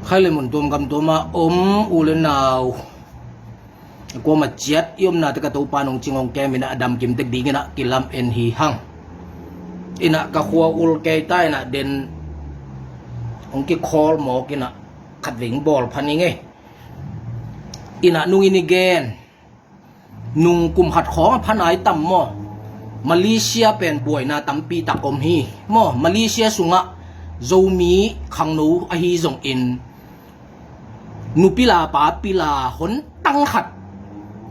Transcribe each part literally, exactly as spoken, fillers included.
Khai le mun tuam gam tuam ah om u le nau, kuamah ciat i omnate ka Topa nong cing hong kem in ah, a damkim tek ding in ah kilam en hi hang. In ah ka khua ul kei ta in ah, den hong kikhawl mawk in ah, khatvei hong bawl pha ning ei. In ah nung in i gen, nung kum khat khawng a pha nai tam maw? Malaysia pen buaina tampi tak om hi maw? Malaysia sungah Zomi khangno ahi zongin, nupila papila hon tang khat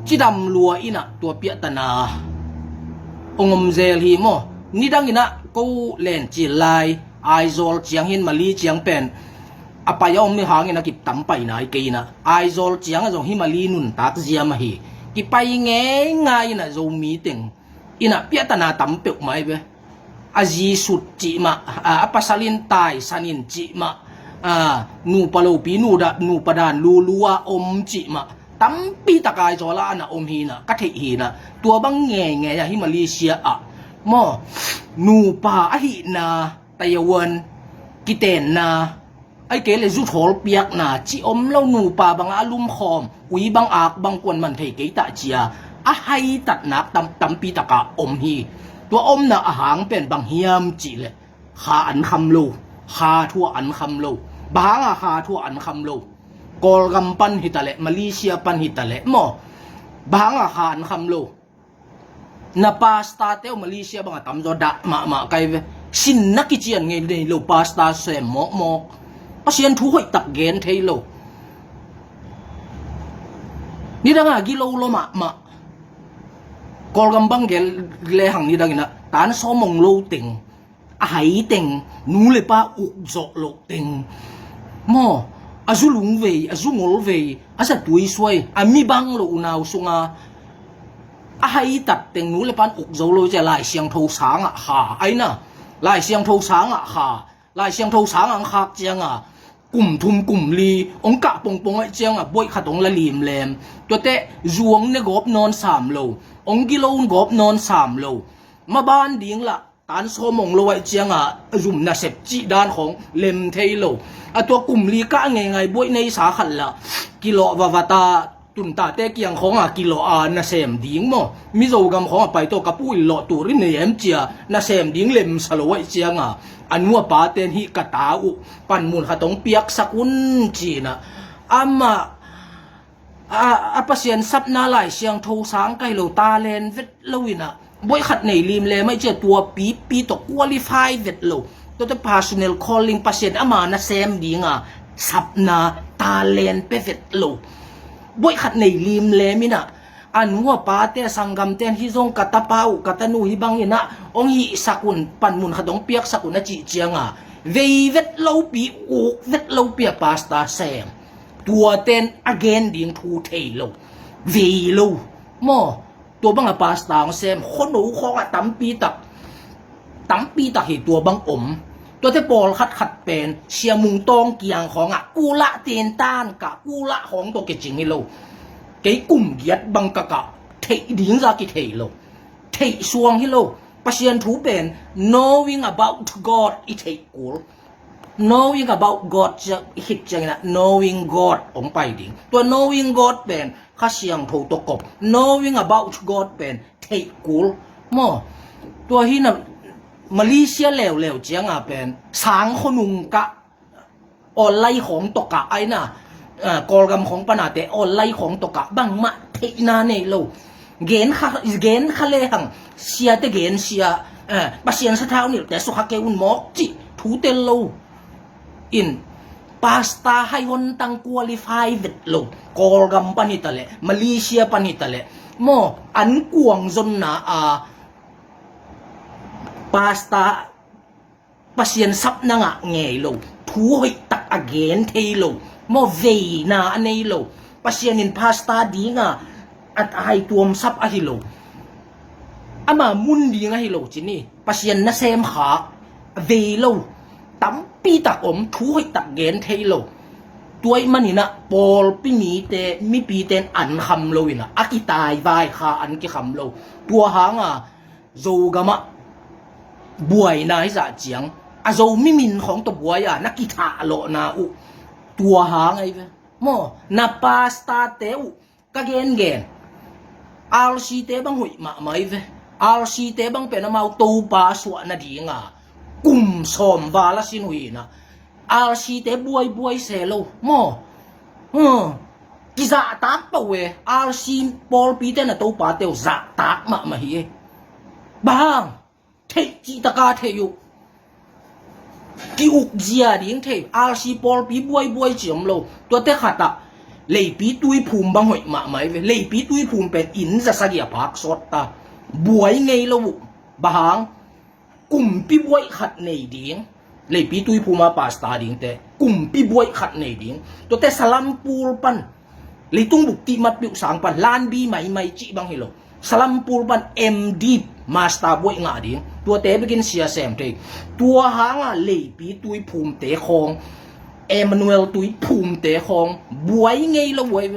cidam lua in ah, tua piahtana hong om zel hi maw? Nidang in ah ko len cil lai, Aizawl ciang hin, Mali ciang pen a pai a om hi hangin a kitam pai nai kei in ah, Aizawl ciang ah zong hi Mali nuntak ziam ahi. Kipai ngeingai in ah Zomi teng in ah piahtana tam peuhmah hi ve. A zi sut cih mah, a, a pasal in taisan in cih mah, a, nupa lopi, nu da, nupa dan lulu a om cih mah tampi tak Aizawl ah na om hi in ah, ka theih hi in ah. Tua bang ngeingei ah hi Malaysia ah maw, nupa ahihna, taiawan kitenna, ai kei le zuthawl piakna cih om lo, nupa bangah a lumkhawm, ui bang ak bang kuan man thei kei tah cia a haitatnak tam, tampi taka om hi. Tua omna a hang pen bang hiam cih leh, kha an kham lo, kha thu ah an kham lo. Bang hanga kha thu ah an kham lo? Kawlgam pan hi ta leh, Malaysia pan hi ta leh maw, bang hanga kha an kham lo? Na pastor te uh Malaysia bangah tamzaw dah mahmah kai ve. Sinna kician ngei nei lo, pastor sem mawkmawk, Pasian thu hoih tak gen thei lo. Nidanga gilo lo mahmah. Kawlgam bang gel lehang nidang in ah tan sawm hong lo teng, a hai teng, nu le pa uk zawh loh teng maw, a zu lungvei, a zu ngolvei, a zatui suai, a mi bang lo unau sunga a haitat teng nu le pan uk zo lo cia, Lai Siangtho sangah kha aina, Lai Siangtho sangah kha, Lai Siangtho sangah ang khak cianga kum thum kum li hong kah pongpong aih cianga buaih khat hong la limlem. Tuate zu hong ne gawp nawn sam lo, hong gilo gawp nawn sam lo. Maban ding lah tan sawm hong lo aih cianga zum nasep cih dan khawng lem thei lo. A tua kum li kah ngeingai buaih neisa khat lah kilawh vavata, tuntate kiang khawnga kilawh a nasem ding maw, Mizo gam khawnga pai tawh ka pu in lawh tur i nei em cia nasem ding lemsa lo aih cianga, a nu a paten hih ka ta uh panmun khat hong piaksak un ci-in ah, amah a, a Pasian sapna Lai Siangtho sang kai lo, talent vet lo in ah, buaih khat nei limlem aih cia tua pipi tawh qualify vet lo. Tuate personal calling, Pasian ama nasem dinga sapna talent pe vet lo. Buaih khat nei limlem in ah, a nu a pate, a sanggamten, hih zong ka tapa uh, ka tanu hih bang in ah hong hihsak un, panmun khat hong piaksak un a cih cianga, vei vet lopi, uk vet lopi a pastor sem. Tuaten a gen ding thu thei lo, vei lo maw. Tua banga pastor hong sem, khuano khawngah tampi tak, tampi tak hi tua bang om. Tuate pawlkhat khat pen Sia Mung Tawng kiang khawngah kulah tintan kah, kulah khawng tawh kicing hi lo. Kei kum giat bang ka kah, theih ding za kithei lo, theih suang hi lo. Pasian thu pen knowing about God i theih kul. Knowing about God cia-, i khit ciangin ah knowing God hong pai ding. Tua knowing God pen Kha Siangtho tawh kop. Knowing about God pen theih kul maw. Tua hi na, Malaysia leuleu cianga pen sang khuanung kah, online khawng tawh kah aina, ah, Kawlgam khawng panate online khawng tawh kah, bangmah theihna nei lo. Gen kha, gen kha lehang, siate gen sia, eh, Pasian sathau nilhte sukha kei un mawk cih thu tel lo. In, pastor hai hon tang qualify vet lo. Kawlgam pan hi ta leh, Malaysia pan hi ta leh maw, an kuang zonna a, pastor Pasian sapna ngah ngei lo, thu hoih tak a gen thei lo maw, veina a nei lo. Pasian in pastor dinga a, a hai tuamsap ahi lo. Ama mun ding ahi lo ci ni. Pasian nasem kha, vei lo, tampi tak om, thu hoih tak gen thei lo. Tua ahih manin ah pawlpi mite, mipite in an kham lo in ah, a kitaivai kha an kikham lo. Tua hanga Zogamah buaina hi zah ciang, a Zomi min khawng tawh buai a na kithahlawhna uh, Tua hang ahi ve. Maw, na pastor te uh ka gengen, R C te bang hoih mahmah ahi ve. R C te bang pen amau Topa suah nadinga kum sawm val a sin uh hi na. R C te buaibuai se lo maw. Hmm. Kizahtak pah uh e. R C pawlpi te na Topa te uh zahtak mahmah hi e. Bang hang? Theih cihtaka theih uh. Ki-ukzia ding thei. R C pawlpi buaibuai ci om lo. Tuate khatah Leipi Tuiphum bang hoih mahmah ahi ve. Leipi Tuiphum pen inn za sagih a phak sawt ta. Buai ngei lo uh. Bang hang? Kumpi buaih khat nei ding. Leipi Tuiphum a pastor dingte kumpi buaih khat nei ding. Tuate Salampur pan, leitung buk tihmat piuh sang pan, Lanbi maimai cih bang hi lo. Salampur pan M D master buaih ngah ding. Tuate bekin sia sem thei. Tua hanga Leipi Tuiphum te khawng, Emmanuel Tuiphum te khawng buai ngei lo buai.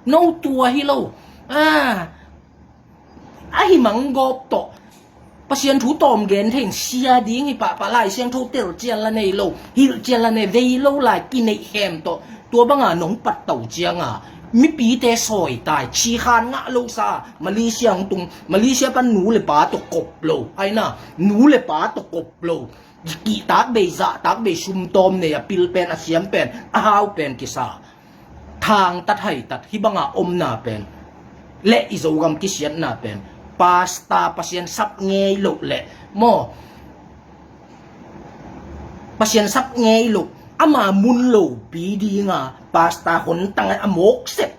No tua hi lo. Ah, ahi manggawp tawh Pasian thu tawm gen thei in sia ding hi pahpah. Lai Siangtho tel cian la nei lo, hilh cian la nei, vei lo lai kineih khem tawh tua banga nong pat to cianga mipite sawitai, chikhan ngah lo sa. Malaysia hong tung, Malaysia pan nu le pa tawh kop lo, aina nu le pa tawh kop lo. Kihtak bei, zahtak bei, sumtawm nei a pil pen, a siam pen, a hau pen kisa. Thangtat haitat hih banga omna pen le i Zogam kisiatna pen pastor Pasian sap ngei loh le maw, Pasian sap ngei loh, ama mun lopi dinga pastor hon tang a mawk sep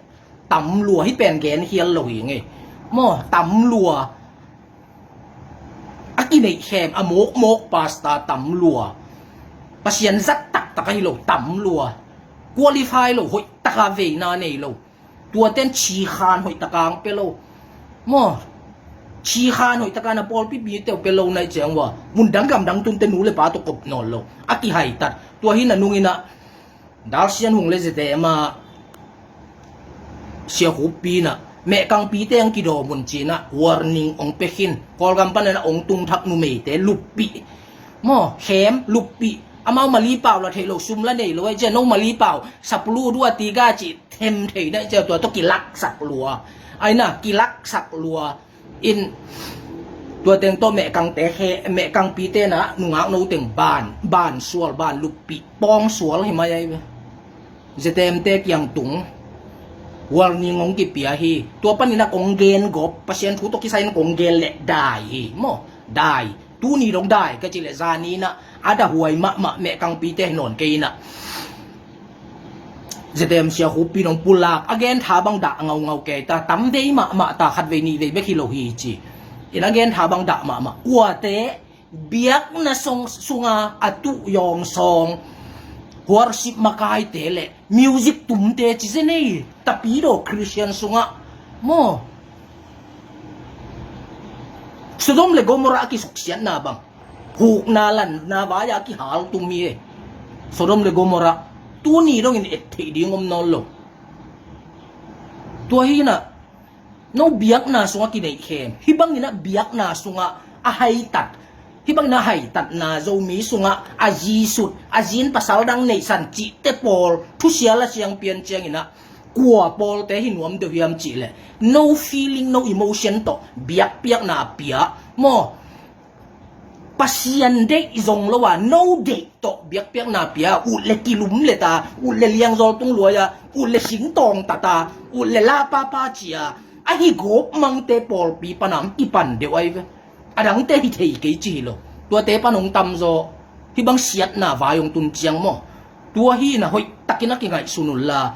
tam lua. Hih pen gen hial lo hi ngei maw, tam lua. A kineih khem, a mawkmawk pastor tam lua. Pasian zat taktak ahi lo tam lua. Qualify lo, hoihtaka veina nei lo. Tuaten chikhan hoihtaka ang pe lo maw. Chikhan hoihtaka na pawlpi mite uh pe lo na i ciang ua, mundang gamdang tunte nu le pa tawh kop nawn lo. A kihaitat. Tua hi na nungin ah Dalsian Hung le Z M a Sia Khup Pi in ah mehkangpite ang kidawm un ci-in ah warning ong pia khin. Kawlgam panin ah ong tungthak numeite luppih maw, khem luppih. Amau Mali pau la thei lo, sum la nei lo ai cia, no Mali pau sapulu dua tiga cih them thei na i cia, tua tawh kilaksak lua. Aina kilaksak lua. In tua teng tawh mehkangte khe, mehkangpite na nungak no teng ban, ban sual, ban luppih, pawng sual hi mai ai ve. Z M te kiang tung warning ong kipia hi. Tua panin ah kong gen gop, Pasian thu tawh kisai in kong gen leh dai hi maw. Dai. Tuni dong dai ka cih leh zani in ah a dah huai mahmah mehkangpite hi nawn kei in ah Z M Sia Khup Pi in ong pulak, a gen tha bang dah ngaungau kei ta, tam vei mahmah ta, khat vei nih vei bek hi lo hi ci. In a gen tha bang dah mahmah. Kuate biakna song sunga a tuh yawng sawng, worship makaite le music tumte ci zen ei, tapidaw Christian sungah maw. Sodom le Gomorrah a kisuksiatna bang, hukna lanna vai-a kihal tum hi e. Sodom le Gomorrah tuni dongin et theih ding om nawn lo. Tua hi in ah no biakna sungah kineih khem, hih bangin ah biakna sungah a haitat, hih bangin ah haitatna Zomi sungah a zi sut, a zin pasal dang neihsan cihte pawl thusia la siang pian ciangin ah kua pawlte hi nuam deuh hiam cih leh, no feeling, no emotion tawh biakpiakna a pia maw. Pasian deih zong lo a no deih tawh biakpiakna pia, ut le kilum le ta, ut le liangzawl tung luai a, ut le singtawng tata, ut le lapapa cia, ahi gawp mangte pawlpi pana hong kipan deuh ai ve. A dangte hi thei kei ci hi lo. Tuate pan hong tamzaw hih bang siatna vai hong tun ciang maw. Tua hi in ah hoihtakin a kingaihsun unla,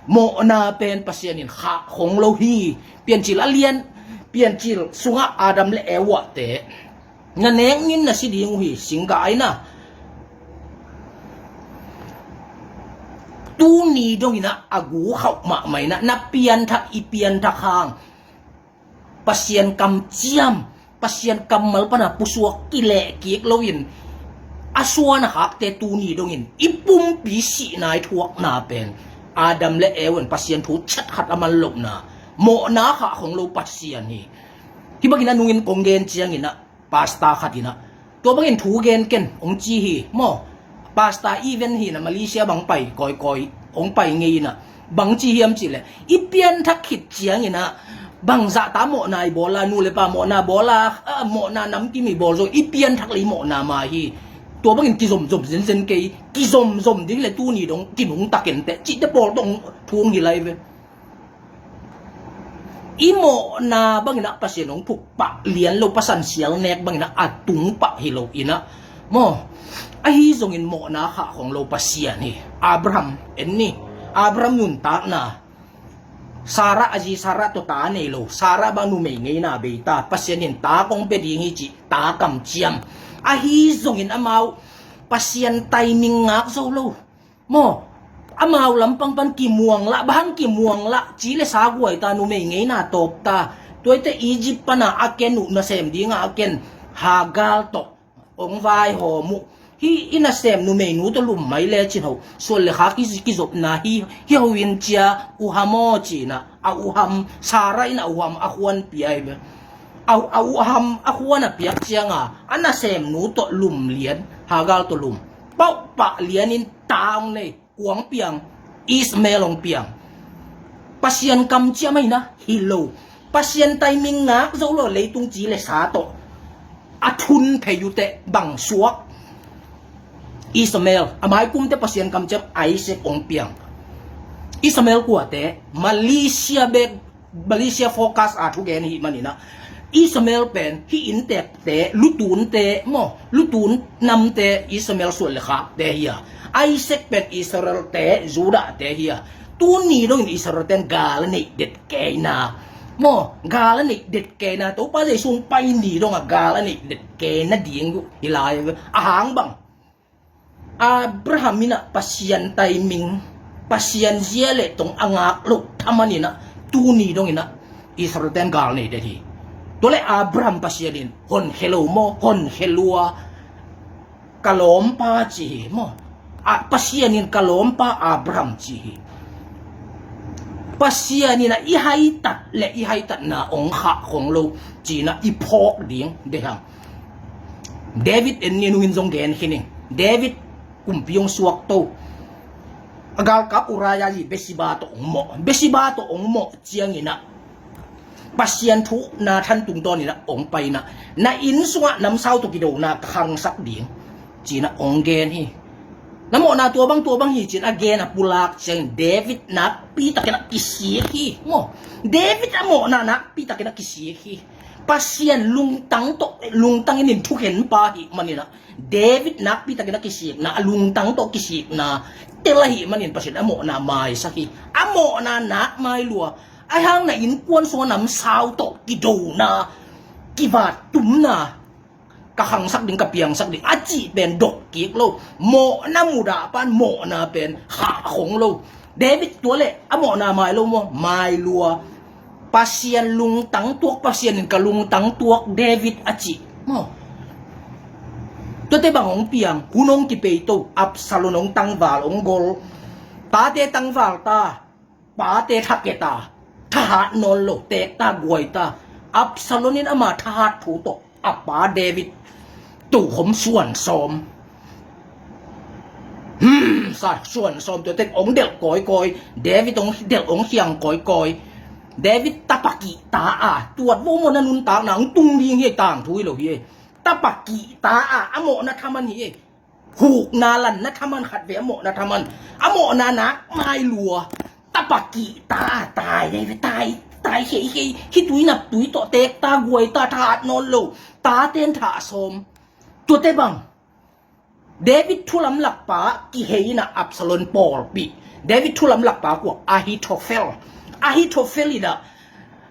mawhna pen Pasian in khah khong lo hi. Piancil a lian, Piancil sungah Adam le Eva te na nek nin na si ding uh hi, singgah ai na. Tuni dongin ah a gu khauh mahmah in ah na pianthak, i pianthak hang Pasian kamciam, Pasian kammal pana pusuak kileh kik loin a suan a khakte tuni dongin i pumpi sihna i thuakna pen Adam le Eva in Pasian thu chat khat a man lohna, mawhna khah khong lo Pasian hi. Hih bangin a nungin kong gen ciangin ah pastor khat in ah tua bangin thu gen ken hong ci hi maw. Pastor event hi na Malaysia bang pai kawikawi, hong pai ngei ina. Bang ci hiam cih leh, i pianthak khit ciang ina, bangzah ta mawhna i bawl a, nu le pa mawhna bawl a, ah, mawhna namkim i bawl zong, i pianthak le i mawhna mah hi. Tua bangin kizomzom zenzen kei, kizomzom ding le tuni dong kinungta kei inteh, cihte pawl tawh thu hong hi lai ve. I mawhna bangin ah Pasian hong thuk pah lian lo, pasan sial nek bangin ah a tung pah hi lo ina. Maw, ahi zongin mawhna khah khong lo Pasian hi. Abraham en ni. Abraham nuntakna. Sarah a zi Sarah tawh ta nei lo. Sarah bang numei ngeina bei ta. Pasian in ta kong pia ding hi cih ta kamciam. Ahi zongin amau Pasian timing ngak zo lo. Maw, amau lampang pan kimuang lah, bang hang kimuang lah, ci le sa guai ta, numei ngeina tawp ta. Tuaite Egypt pana a ken uh nasem dinga a ken Hagar tawh hong vaihawm uh. Hih i nasem numeinu tawh lum mai lecin ho, suan le khak hi, kizopna hi, hi ho in cia uh ham aw cina, a uh ham, Sarah in a uh ham a khuan pia hi ve. A, a uh ham a khuan a piak cianga a nasemnu tawh lum lian, Hagar tawh lum. Pauh pah lianin ta hong nei, kua hong piang, Ishmael hong piang. Pasian kamciam ahina hi lo. Pasian timing ngak zo lo, leitung ci le sa tawh a thun phei uh teh bang suak. Ishmael, a maikum teh Pasian kamciam Isaac hong piang. Ishmael kuate, Malaysia bek, Malaysia focus a thugen hi maninah, Ishmael pen hih inntekte, lutunte maw, lutun namte Ishmael suan le khakte hi a, Isaac pen Israelte, Judahte hi a. Tuni dongin Israelten gal a neih det keina maw, gal a neih det keina, Topa Jesu hong pai ni dongah gal a neih det keina ding uh hi lai ve. A hang bang, Abraham inah Pasian timing, Pasian zia le tong a ngak loh thaman inah tuni dong inah Israelten gal nei det hi. Tua le Abraham Pasian in honkhia lo maw, honkhia lua, ka lawmpa ci hi maw. A, Pasian in ka lawmpa Abraham ci hi. Pasian inah i haitat le i haitatna ong khah khong lo cinah i phawk ding dehang. David en ni, nungin zong gen khin ing. David kumpi hong suak to. A galkap Uriah zi Bathsheba tawh hong mawh. Bathsheba tawh hong mawh cianginah Pasian thu Nathan tungtawninah hong painah, na inn sungah namsau tawh kidona ka khangsak ding cinah hong gen hi. Na mawhna tua bang, tua bang hi cin a gen a pulak ciangin David nakpi takinah kisik hi maw. David a mawhna nakpi takinah kisik hi. Pasian lungtang tawh, lungtang in in thukhen pa hi maninah David nakpi takinah kisikna, a lungtang tawh kisikna tel ahi manin Pasian a mawhna maisak hi. A mawhna nak mai lua. Ahi hang na innkuan sungah namsau tawh kidona, kivat tumna, ka khangsak ding, ka piangsak ding a cih pen dok kik lo. Mawhna mudah pan mawhna pen khah khong lo. David tua le a mawhna mai lo maw, mai lua. Pasian lungtang tuak, Pasian in ka lungtang tuak David a cih maw. Tuate bang hong piang, hun hong kipei to, Absalom hong tangval, hong gol. Pate tangval ta, pate thaketa, thahat nawn lo, teekta guaita. Absalom in ama thahat thu tawh a pa David tokhom suan sawm. Hmm, sa suan sawm, tuate ong delh kawikawi, David ong delh, ong khiang kawikawi. David tapa kihta a, tuat vo maw, na nuntakna ong tung ding hi, tangthu hi lo hi. Tapa kihta a, a mawhna thaman hi. Hukna lanna thaman, khatvei a mawhna thaman, a mawhna nak mai lua. Tapa kihta a, tai dei ve, tai, tai kheikhei, khitui naptui tawh, teekta guaita, thahat nawn lo, taten thah sawm. Tuate bang, David thulamlakpa kihei inah Absalom pawlpih. David thulamlakpa kua, Ahithophel. Ahithophel inah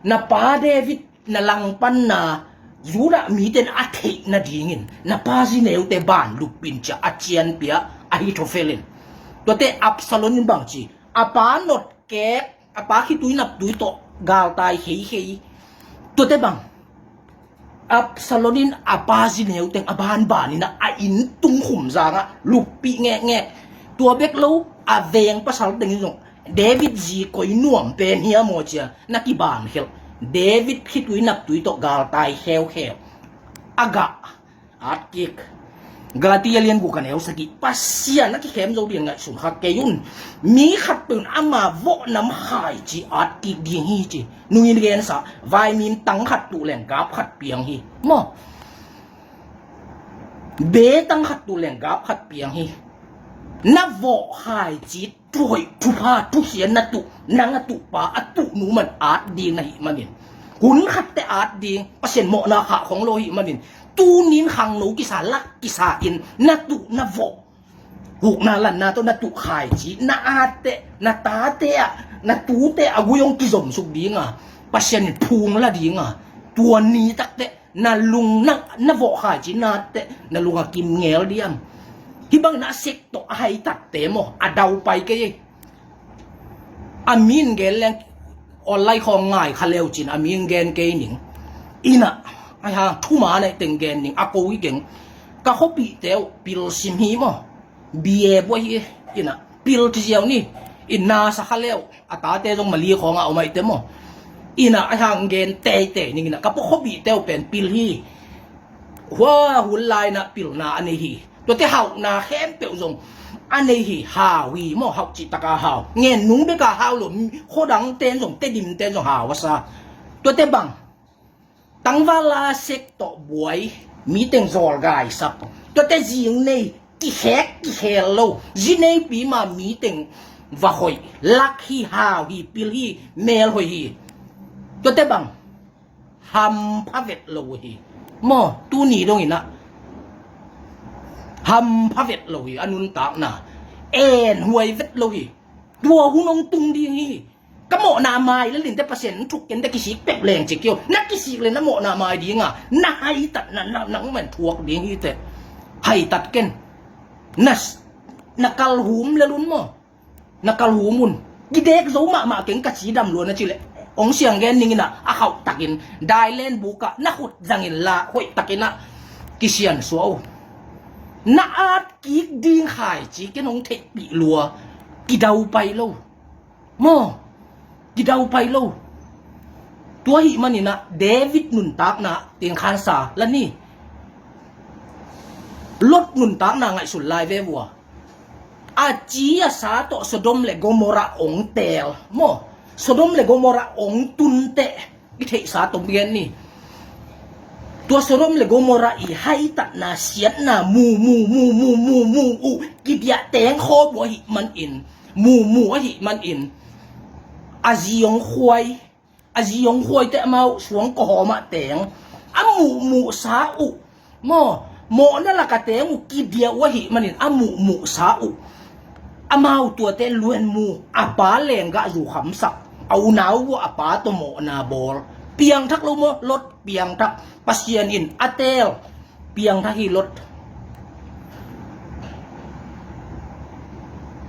na pa David na langpanna Judah mite in a theih nadingin na pa zineute ban luppin cia a cianpia Ahithophel in. Tuate Absalom in bang ci, a pa notkek, a pa khitui naptui tawh galtai kheikhei. Tuate bang, Absalom in a pa zineu teng a banban inah a inn tungkhum zangah luppih ngekngek. Tua bek lo, a veng pasal tengin zong David zi koi nuam pen hiam aw cia na kiban khelh. David khitui naptui tawh galtai kheukheu. A gah, at kik. Galati a lian guk a neu sagih, Pasian a kikhem zo ding ngaihsun kha kei un. Mi khatpeuh in ama vawh nam khaici at kik ding hi ci. Nungin gensa, vaimim tang khat tuh leng gap khat piang hi. Maw? Be tang khat tuh leng gap khat piang hi. Na vawh khaici thuhoih, thupha, thusia na tuh, nang a tuh pa, a tuh nu man at ding na hih manin, hun khatte at ding, Pasian mawhna khah khong lo hih manin, tunin khangno kisa, lak kisa in na tuh na vawh, hukna lanna tawh na tuh khaici na atte, na tate ah, na tute a gui hong kizomsuk dinga, Pasian in phung la dinga, tua ni takte na lung na, na vawh khaici na atte, na lung a kim ngel diam? Hih bangin a sek tawh a haitatte maw, a daupai kei ei. A min gen leng, online khawng ngai kha leu cin a min gen kei ning. Ina, ai hang thuma nei teng gen ning, a ko hi keng. Ka khuapihte uh pil sim hi maw, B A buai hi. Ina, pil ci ziau ni. Ina sa kha leu, a tate zong Mali khawngah om aihte maw. Ina, ai hang gen teitei ning. Ina, ka pa khuapihte uh pen pil hi. Hua hun laina pilna a nei hi. Tuate hauhna khempeuh zong a nei hi. Hau hi maw, hauh cih taka hau, ngen nung beka hau lo. Khuadang ten zong, Tedim ten zong hau a sa. Tuate bang, tangvala sek tawh buai, mi teng zawlgaisak, tuate zing nei, kikhek kikhel lo, zi neipi ma mi teng va hoih, lak hi, hau hi, pil hi, mel hoih hi. Tuate bang, hampha vet lo hi. Maw, tuni dongin ah hampha vet lo hi, a nuntakna en huai vet lo hi. Tua hun hong tung ding hi. Ka mawhna mai le linte Pasian thuk kente, kisik peuh leng ci kio. Na kisik le na mawhna mai dinga, na haitatna na, nangman thuak ding hi te. Haitat ken. Na, na kalhum le lun maw, na kalhum un. Kidek zo mahmah keng ka ci dam lua na ci le, hong siang gen ning ina, a khauh takin dailen bukah na khut zangin la hoih takin ah kisian sua uh. Na at kik ding khaici ken hong theihpih lua. Kidaupai lo. Maw, kidaupai lo. Tua hih manin ah David nuntakna teng khansa la ni. Lot nuntakna ngaihsun lai ve vua. A ci a sa tawh Sodom le Gomorrah ong teel. Maw, Sodom le Gomorrah ong tunteh i theihsa tom gen ni. Tua Sodom le Gomorrah i haitatna, siatna mu mu mu mu mu mu uh kidiah teng khawm uh ahih manin, mu mu ahih manin, a zi ong khuai, a zi ong khuai teh amau suang kawhawm ah teng a muhmuh sa uh. Maw, mawhna laka teng uh kidiah uh ahih manin a muhmuh sa uh. Amau tuate luenmu, a pa lenggah zu khamsak, a unau vua a pa tawh mawhna bawl. Piangthak lo maw, Lot piangthak. Pasian in a teel. Piangthak hi Lot.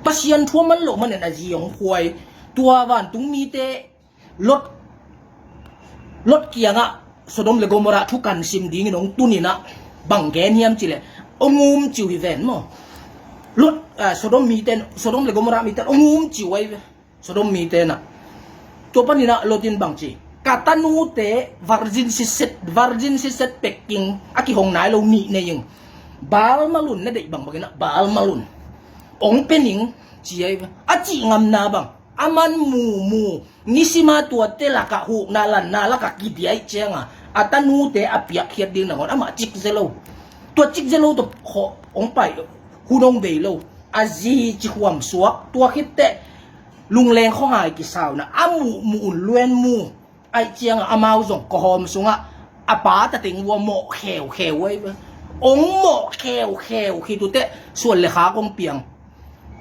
Pasian thu a man loh manin a zi ong khuai. Tua vantung mite Lot, Lot kiangah Sodom le Gomorrah thukan sim dingin hong tuninah bang gen hiam cileh, hong um ciu hi ven maw. Lot, ah, Sodom miten, Sodom le Gomorrah miten hong um ciu ahi ve. Sodom mitenah. Tua paninah Lot in bang ci, ka tanute virgin siset, virgin siset pekking, a kihong nai lo nih nei ing. Baal malun na deih bang banginah baal malun hong pening ci ahi ve. A cih ngamna bang, a man mumu, nisima tuate lakah hukna lanna lakah kidiaih cianga a tanute a piakkhiat ding nangawn amah cikze lo. Tua cikze lo tawh khawh hong pai, hun hong bei lo. A zi ci huam suak, tua khitteh lungleng khuangai kisauna a muhmuh un luenmu. Aih cianga amau zong kawhawm sungah a pa tateng vua mawh kheukheu ahi ve. Ong mawh kheukheu khituteh suan le khak ong piang.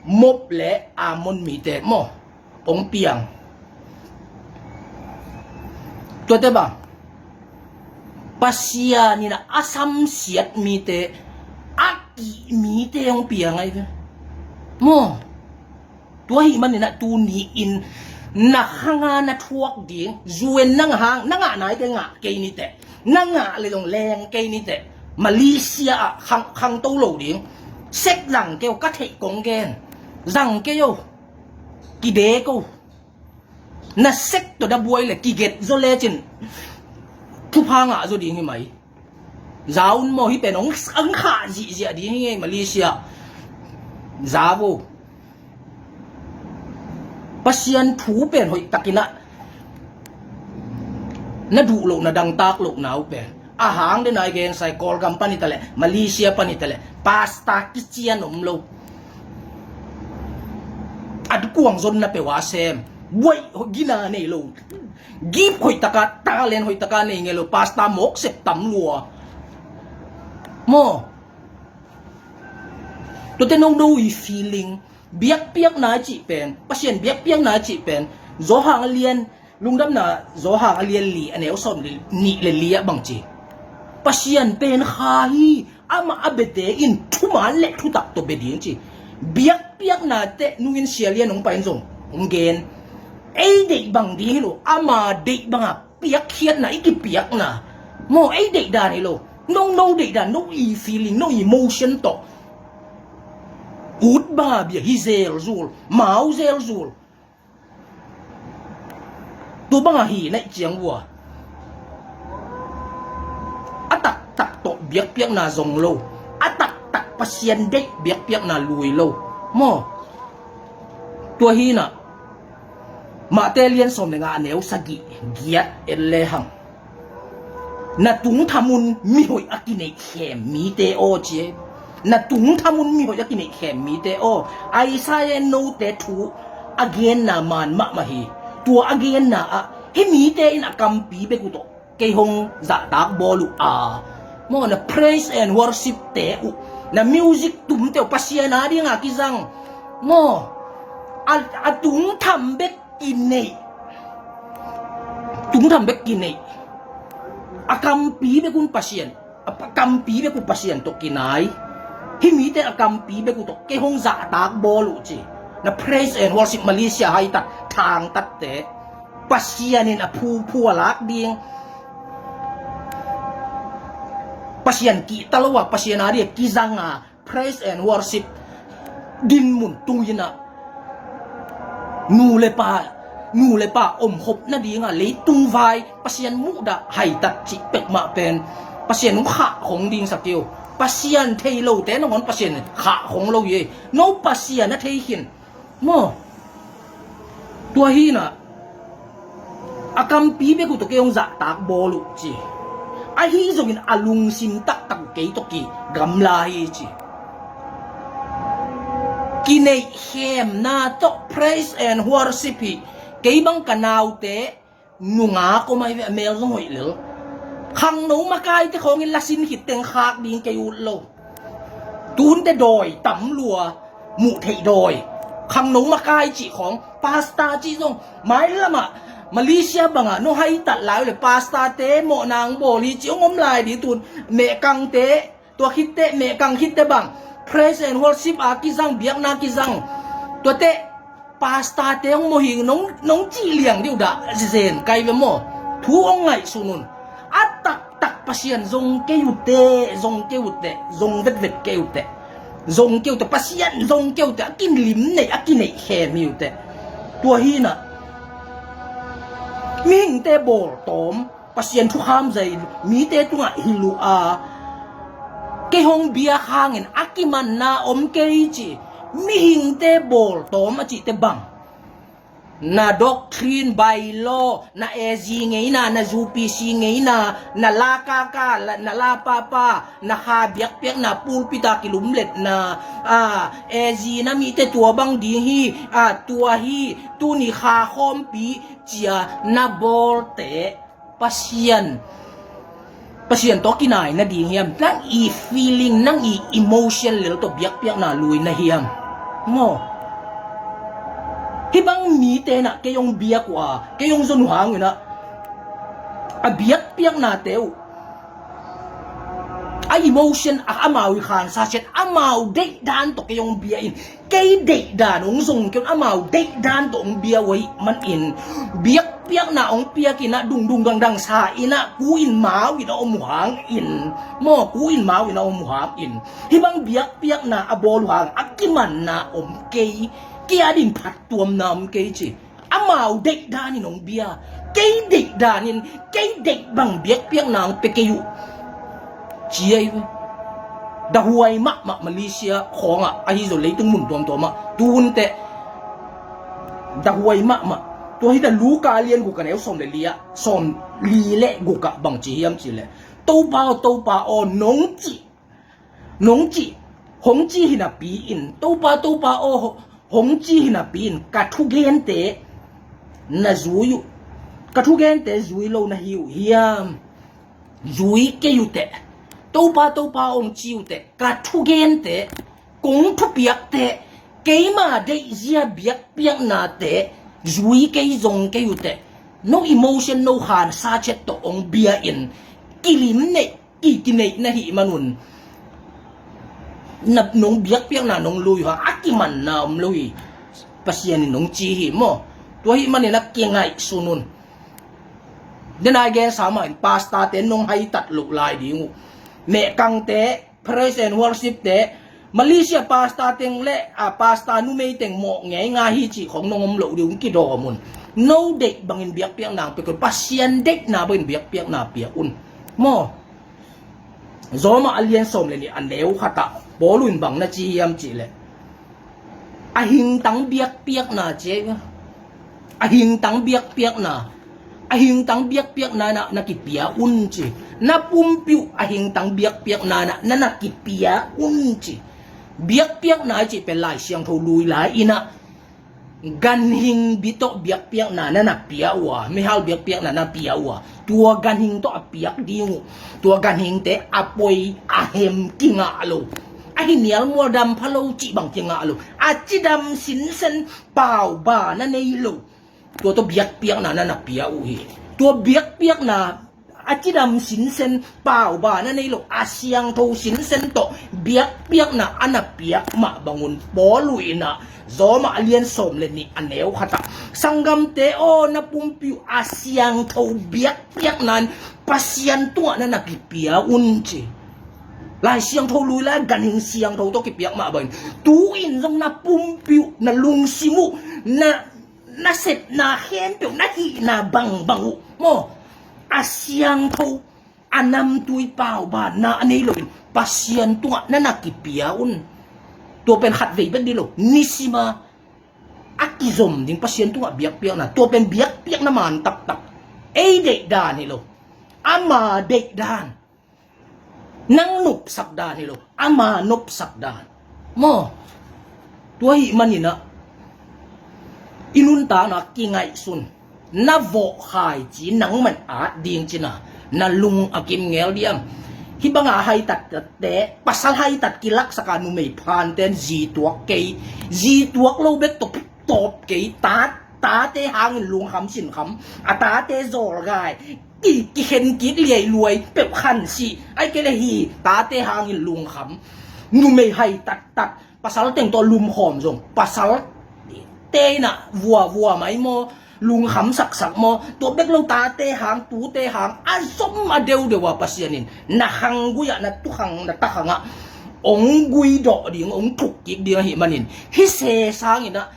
Mob le Ammon mite maw ong piang. Tuate bang, Pasian inah a samsiat mite, a kih mite ong piang ahi ve maw. Tua hih maninah tuni-in na khanga na thuak ding, zuen nang hang, na ngah nai kei ngah kei niteh, na ngah le zong leng kei niteh. Malaysia ah khang, khangto lo ding. Sek zang kei o, ka theih kong gen. Zang kei o. Kidek o. Na sek tawh da buai le kiget zaw lecin thupha ngah zaw ding hi mai. Za un maw, hih pen hong, hong khah zihziah ding hi ngei Malaysia. Za vo. Pasian thu pen hoihtakin ah na duh loh, na dangtak lohna uh pen a hang dena i gen sai, Kawlgam pan hi ta leh, Malaysia pan hi ta leh, pastor kician om lo. A kuang zonna peuh a sem. Buaih gina nei lo. Gift hoihtaka, talent hoihtaka nei ngei lo. Pastor mawk sep tam lua. Maw. Tuate no no i feeling. Biakpiakna cih pen, Pasian biakpiakna cih pen, Johan a lian, Lungdamna Johan a lian li, a neu sawm nih le li ah bang ci. Pasian pen kha hi, amah a biate in thuman le thutak tawh bia ding ci. Biakpiakna teh nungin Sia Lian hong pai in zong hong gen. Ei deih bang ding hi lo, ama deih banga piakkhiatna, i kipiakna. Maw, ei deih dan hi lo. No, no deih dan, no i feeling, no emotion tawh ut banga bia hi zelzul, mau zelzul. Tua banga hi naih ciang vua. A taktak tawh biakpiakna zong lo. A taktak Pasian deih biakpiakna lui lo. Maw. Tua hi na. Mate lian sawm le nga a neu sagih giat en le hang. Na tungthamun mihoih a kineihkhem mite aw ci e. Na tungthamun mihoih a kineihkhem mite aw. Isaiah note thu a genna man mahmah hi. Tua a genna ah hih mite in a kampi bek uh tawh kei hong zahtak bawl uh a. Maw, na praise and worship te uh, na music tumte uh Pasian a dinga kizang. Maw, a, a tungtham bek kineih. Tungtham bek kineih. A kampi bek un Pasian, a kampi bek uh Pasian tawh kinai. Hih mite a kampi bek uh tawh kei hong zahtak bawl uh ci. Na praise and worship Malaysia haitat, thangtatte Pasian in a phuphu a lak ding. Pasian kihta lo a, Pasian a dia kizanga praise and worship dinmun tungin ah nu le pa, nu le pa omkhop nadinga leitung vai Pasian muhdah haitat cih pekmah pen Pasian hong khah khong ding sa kei uh. Pasian thei lote nangawn Pasian khah khong lo hi. No Pasian a thei khin. Maw. Tua hi na. A kampi bek uh tawh kei hong zahtak bawl uh ci. Ahi zongin a lungsim taktak uh kei tawh kigamla hi ci. Kineihkhemna tawh praise and worship hi. Kei bang ka naute nungak om ahi ve, a mel zong hoih lel. Khangno makaite khawngin lasin khit teng khak ding kei ut lo. Tunte dawi tam lua, muh theih dawi. Khangno makai cih khawng, pastor cih zong mailamah Malaysia bangah no haitat lai uh le pastor te mawh nang bawl hi cih hong om lai dih tun. Mehkangte, tua khitte, mehkang khitte bang praise and worship a kizang, biakna kizang. Tuate pastor te hong mawhing nong, nong cih liang dih uh dah zen kai ve maw. Thu hong ngaihsun un. A taktak Pasian zong kei uh teh, zong kei uh teh, zong vetvet kei uh teh, zong kei uh teh, Pasian zong kei uh teh, a kilim nei, a kineihkhem hi uh teh. Tua hi na. Mihingte bawltawm Pasian thukham zai mite tungah hilh uh a, kei hong biak hangin a kimanna om kei ci. Mihingte bawltawm a cihte bang, na doctrine, bylaw, na A G ngeina, na U P C ngeina, na la kaka, na la papa, na kha biakpiakna, pulpit a kilumletna, a, A G na mite tua bang ding hi, a, tua hi, tuni kha khawmpi cia na bawlte Pasian, Pasian tawh kinai nading hiam? Nang i feeling, nang i emotion lel tawh biakpiakna lui na hiam? Maw. Hih bang mite na kei hong biak uh a, kei hong zon uh hang uh na, a biakpiaknate uh, a emotion a, amau i khansa sian, amau deihdan tawh kei hong bia in, kei deihdan hong zong kei un, amau deihdan tawh hong bia uh ahih manin, biakpiakna hong piak in a, dungdung dangdang sa in a, ku in mau in a om uh hangin, maw, ku in mau in a om uh hangin, hih bang biakpiakna a bawl uh hang a kimanna om kei, kei a ding phattuamna om kei ci. Amau deihdan in hong bia, kei deihdan in, kei deih bang biakpiakna hong pia kei uh. Ci ahi ve. Dahuai mahmah Malaysia khawngah ahi zo leitung mun tuamtuamah tuhun teh dahuai mahmah. Tua hi ta Luka lian guk a neu sawm le li ah, sawm li le guk ah bang ci hiam cih leh, Topa aw, Topa aw, nong cih, nong cih, hong ci hi napi in, Topa, Topa aw, hong ci hi napi in ka thugente na zui uh, ka thugente zui lo na hi uh hiam? Zui kei uh teh. Topa, Topa aw, hong ci uh teh, ka thugente, kong thupiakte, keima deihzia biakpiaknate zui kei, zong kei uh teh, no emotion, no hansa chet tawh hong bia in kilim neih, ki, kineih na hih manun, na, nong biakpiakna nong lui uh a, a kimanna om lo hi. Pasian in nong ci hi maw. Tua hih manin a kingaihsun un. Denai gensa mah in pastor te nong haitat loh lai ding uh. Mehkangte, praise and worship te, Malaysia pastor teng le a pastor numei teng mawh ngeinga hi cih khong nong om loh ding uh, kidawm un. No deih bangin biakpiakna pia un, Pasian deihna bangin biakpiakna pia un. Maw. Rom a lian sawm le nih a neu khat ah Paul in bang na ci hiam cih leh, a hingtang biakpiakna ci ahi ve. A hingtang biakpiakna, a hingtang biakpiakna na, na kipia un ci. Na pumpi uh a hingtang biakpiakna na, na, na kipia un ci. Biakpiakna i cih pen Lai Siangtho lui lai in ah, ganhing bia tawh biakpiakna na na pia uh a, meihal biakpiakna na pia uh a, tua ganhing tawh a piak ding uh. Tua ganhingte a poi, a hem kingah lo, a hi nial mual dam pha lo cih bang kingah lo, a cidam sinsen, pauba na nei lo. Tua tawh biakpiakna na na pia uh hi. Tua biakpiakna, a cidam sinsen, pauba na nei lo, a siangtho sinsen tawh biakpiakna a na piak mah bangun Paul in ah Rom a lian sawm le nih a neu khat ah, sanggamte aw, na pumpi uh a siangtho biakpiakna in Pasian tungah na na kipia un ci. Lai Siangtho lui lai, ganhing siangtho tawh kipiak mah bangin tu-in zong na pumpi uh, na lungsim uh, na nasepna khempeuh, na hihna bangbang uh maw, a siangtho, a namtui, pauba na a nei loin Pasian tungah na na kipia un. Tua pen khatvei bek ding lo, nisima a kizom ding Pasian tungah biakpiakna, tua pen biakpiakna man taktak. Ei deih dan hi lo, ama deih dan. Nang nopsak dan hi lo, ama nopsak dan maw. Tua hih manin ah i nuntakna kingaihsun, na vawh khaici nangman at ding cina, na lung a kim ngel diam? Hih banga haitatte, pasal haitat kilaksak a numei phanten zi tuak kei, zi tuak lo bek tawh tawp kei, ta, tate hangin lungkham sinkham, a tate zawlgai, ki, kikhen kik liailuai peuh khan sih, ai kei le hi, tate hangin lungkham, numei hai taktak, pasal teng tawh lumkhawm zong, pasal te in ah vua vua mai maw, lungkham saksak maw, tua bek lo tate hang, tute hang, a zom a deudeu a Pasian in na khanggui ah, na tukhang, na takhang ah ong guidawh ding, ong thukkik ding ahih manin, hih se sangin ah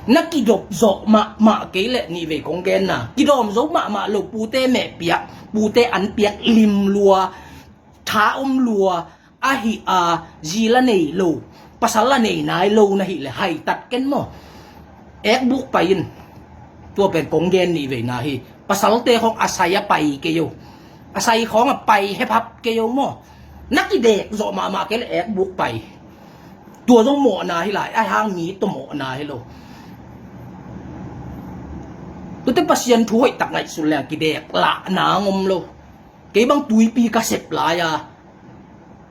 na kidop zawh mahmah kei leh, nihvei kong genna, kidawm zo mahmah lo, pute mehpiak, pute anpiak lim lua, tha om lua ahi a, zi la nei lo, pasal la nei nai lo na hih leh haitat ken maw. Ekbuk pai in. Tua pen kong gen nihveina hi. Pasalte khawng a sai a pai kei o, a sai khawng a pai hephap kei o maw. Na kidek zawh mahmah kei leh ekbuk pai. Tua zong mawhna hi lai, a hang mi tawh mawhna hi lo. Tuate Pasian thu hoihtak ngaihsun leng kidek lah nang om lo. Kei bang tuipi ka sep lai-a,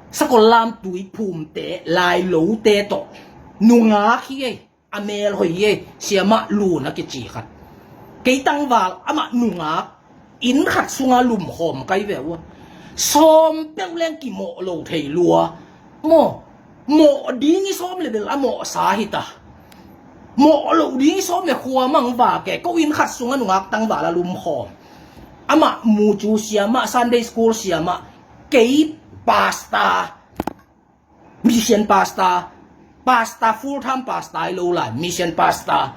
sakol lam tuiphumte, lailote tawh nungak hi ei. A mel hoih hi ei, siamah Lun a kici khat. Kei tangval, amah nungak, inn khat sunga lumkhawm kai ve ua. Sawm peuh leng kimawh lo thei lua. Maw, mawh ding i sawm le bel a mawhsa hi ta. Mawh loh ding i sawm le khua mang va ke, ko inn khat sunga nungak tangval a lumkhawm. Amah mucu siamah, Sunday school siamah, kei pastor, mission pastor, pastor, full time pastor i lo lai, mission pastor.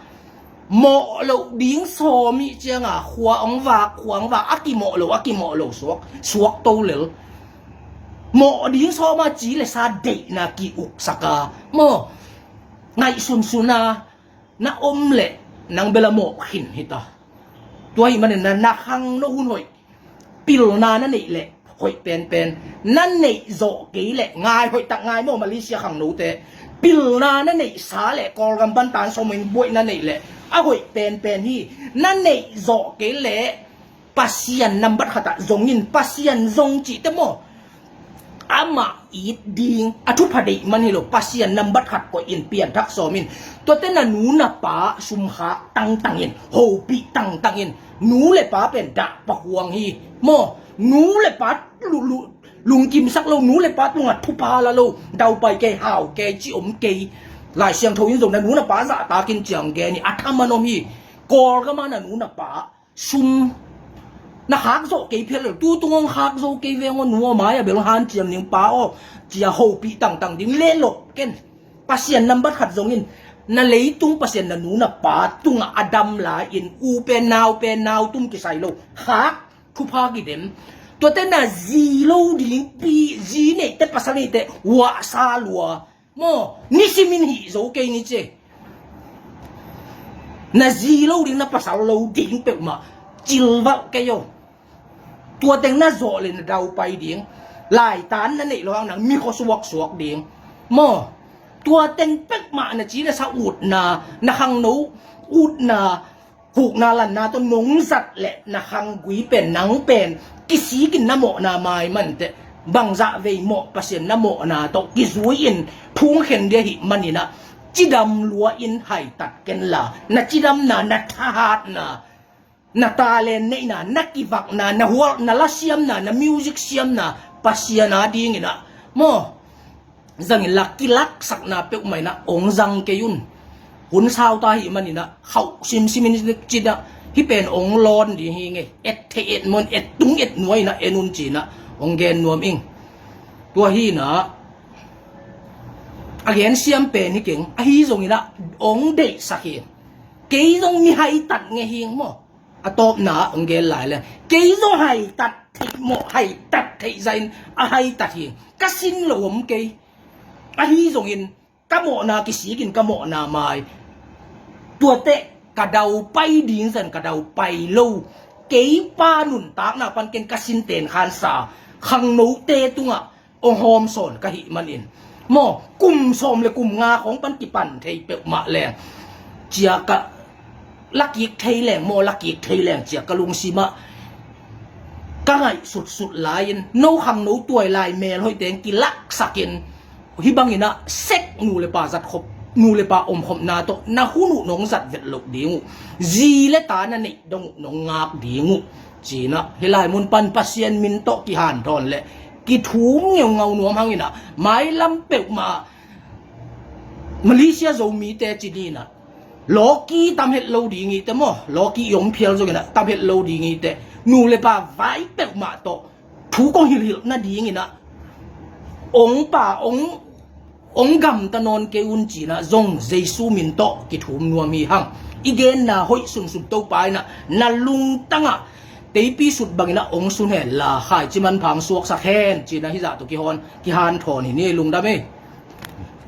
Mawh loh ding sawm i cianga khua ong vak, khua ong vak, a kimawh lo, a kimawh lo suak, suak to lel. Mawh ding sawma ci le sa deihna ki-uksak a, maw, ngaihsunsun a na om leh nang bel a mawh khin hi ta. Tua ahih manin na, na khangno hun hoih, pilna na neih leh hoih penpen. Na neih zawh kei leh, ngai hoih tak ngai maw, Malaysia khangnote, pilna na neihsa leh Kawlgam bantan sawmin buaih na neih leh a hoih penpen hi. Na neih zawh kei leh Pasian nambat khat ah zong in, Pasian zong cihte maw, amah it ding a thupha deih man hi lo, Pasian nambat khat koih in, pianthak sawm in. Tuate na nu na pa sumkhak tangtang in, hopih tangtang in. Nu le pa pen dah pakhuang hi, maw. Nu le pa lu, lu, lungkimsak lo, nu le pa tungah thupha la lo, daupai kei, hau kei, ci om kei. Lai Siangtho in zong na nu na pa zahtak in ci-in gen hi, a thaman om hi. Kawlgam ah na nu na pa sum na khak zawh kei phial lo, tu tung hong khak zo kei veng aw, nu aw, mai a bel hanciam ning pa aw, ci-a hopih tangtang ding le lop ken. Pasian nambat khat zong in, na leitung Pasian na nu na pa tungah a dam lai-in, u pen nau pen nau tum kisai lo, khak thupha kidem. Tuate na zi lo ding pi, zi neihte, pasal neihte uahsa lua, maw, nisimin hih zo kei ni ci. Na zi lo ding, na pasal lo ding peuhmah cilvalh kei aw. Tua teng na zawh le na daupai ding, laitan na neih lo hang nang mikhua suaksuak ding, maw. Tua teng peuhmah na ci na sa utna, na khangno utna, hukna lanna tawh nong zat leh na khanggui pen, nang pen kisikin na mawhna mai manteh, bangzah vei mawh, Pasian na mawhna tawh kizui-in phungkhen ding ahih manin ah, cidam lua-in haitat kenla, na cidamna, na thahatna, na talent neihna, na kivakna, na hual, na lasiamna, na music siamna, Pasian a dingin ah, maw, zangin la, kilaksakna peuhmah in ah ong zang kei un. Hun sauta ahih manin ah khauh simsimin cin ah, hih pen ong lawn ding hi ngei. Et theih et muan, et tung et nuai in ah en un ci-in ah ong gen nuam ing. Tua hi-in ah a gen siam pen hi keng, ahi zongin ah ong deihsak hi. Kei zong mi haitat ngei hing maw. A tawpna ah ong gen lai le, kei zong haitat theih mawh, haitat theih zahin a haitat hi. Ka sin lo om kei. Ahi zongin ka mawhna kisikin ka mawhna mai. Tuate ka daupai ding zan ka daupai lo. Kei pa nuntakna pan ken ka sin ten khansa khangnote tungah ong hawmsawn ka hih manin, maw, kum sawm le kum nga khawng pan kipan thei peuhmah leng, cia ka lakik thei leng, maw, lakik thei leng cia ka lungsimah ka ngaih sutsut lai-in, no khangno tuai lai mel hoih teng kilaksakin, hih bangin ah sek nu le pa zat khop, nu le pa omkhopna tawh na hun uh nong zat vet loh ding uh, zi le ta na neih dong uh nong ngak ding uh, ci-in ah hih lai mun pan Pasian min tawh kihanthawn le kithum ngeungau nuam hangin ah, mailam peuhmah Malaysia Zomite ci ni-in ah, lawki tam het lo ding hi teh maw, lawki i om phial zongin ah tam het lo ding hi teh, nu le pa vai peuhmah tawh thu kong hilhhilh nadingin ah, ong pa, ong ong gamta nawn kei un ci-in ah zong Jesu min tawh kithum nuam hi hang. I genna hoih sunsun Topa in ah na lungtang ah teipi sut bangin ah ong sun hen la, khaici manpha ong suaksak hen ci-in ah hih zah tawh kihanthawn hi ni. Lungdam ei.